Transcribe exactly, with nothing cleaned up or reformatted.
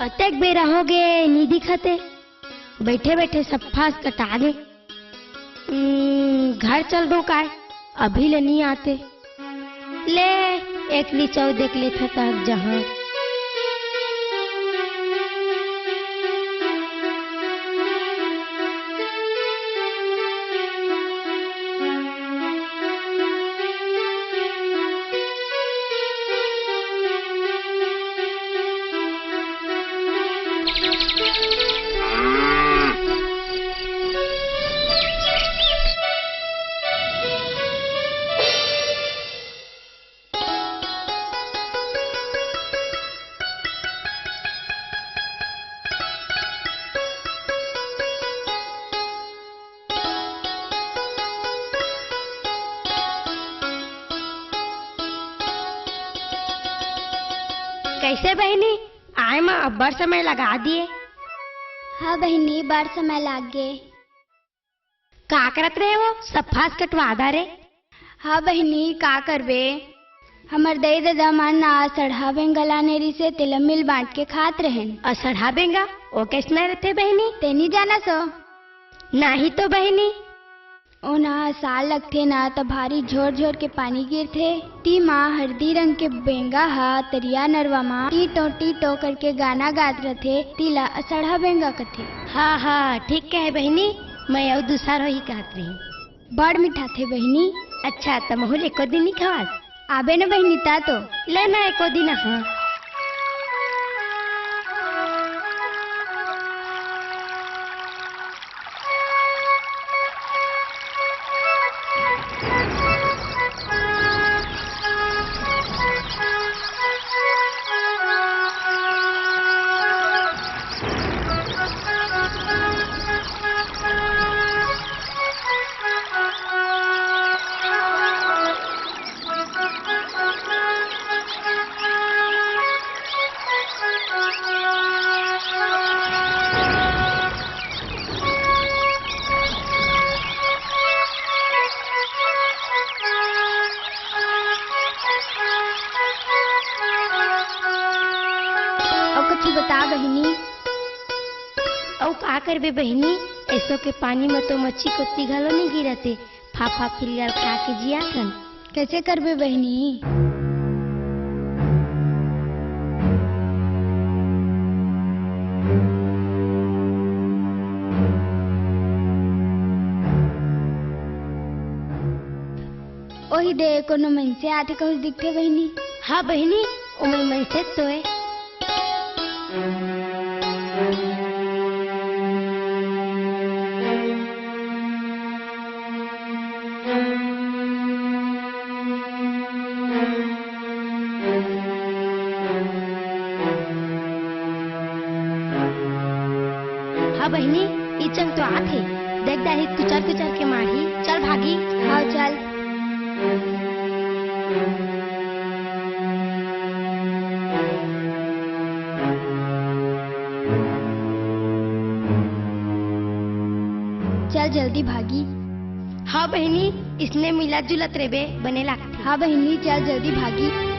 अतेक बेरा हो गे, नी दिखते। बैठे बैठे सब फास कटा गे। हम्म, घर चल दो काय, अभी ले नी आते। ले, एक ली चौ देख लेथा तक जहाँ। कैसे बहिनी, आए म अब्बड़ समय लगा दिए? हाँ बहिनी, बड़ समय लाग गे। का करत रहे हो? सब फास कटवा दा रे। हाँ बहिनी, का करबे? हमर दई ददा मन ना सड़हा बेंगा लाने रिसे, तेला मिल बांट के खात रहेन। अउ सड़हा बेंगा, ओ कैसना रथे बहिनी? ते नी जाना सो? नाही तो बहिनी। ओना साल लगथे ना, त भारी झोर झोर के पानी गिरथे। ती मा हरदी रंग के बेंगा ह तरिया नरवा मा टीटो टीटो करके गाना गात रथे, तीला असड़हा बेंगा कथे। हाँ, हाँ, ठीक कहे बहिनी, मैं अउ दूसर होही कहत रही। बड़ मिठाथे बहिनी। अच्छा, त महू ल एको दिन नी खवास? आबे न बहिनी, ता तो। ले ना एको दिन, हाँ। अउ कुछु बता बहिनी। अउ का करबे बहिनी, एसो के पानी म तो मच्छी कोती घलो नइ गिरते। फाफा फिलगर खा के जियाथन। कैसे करबे बहिनी? ओही दे, कोनो मनसे आथे कहूस दिखथे बहिनी। हाँ बहिनी, ओमन मनसे तो ए। हाँ बहिनी, ई चंग तो आत हे। देख दाही, कुचर कुचर के मारही। चल भागी। हाँ, चल। चल जल्दी भागी। हाँ बहिनी, इसने मिलत जुलत रेबे, बने लागथे। हाँ बहिनी, चल जल्दी भागी।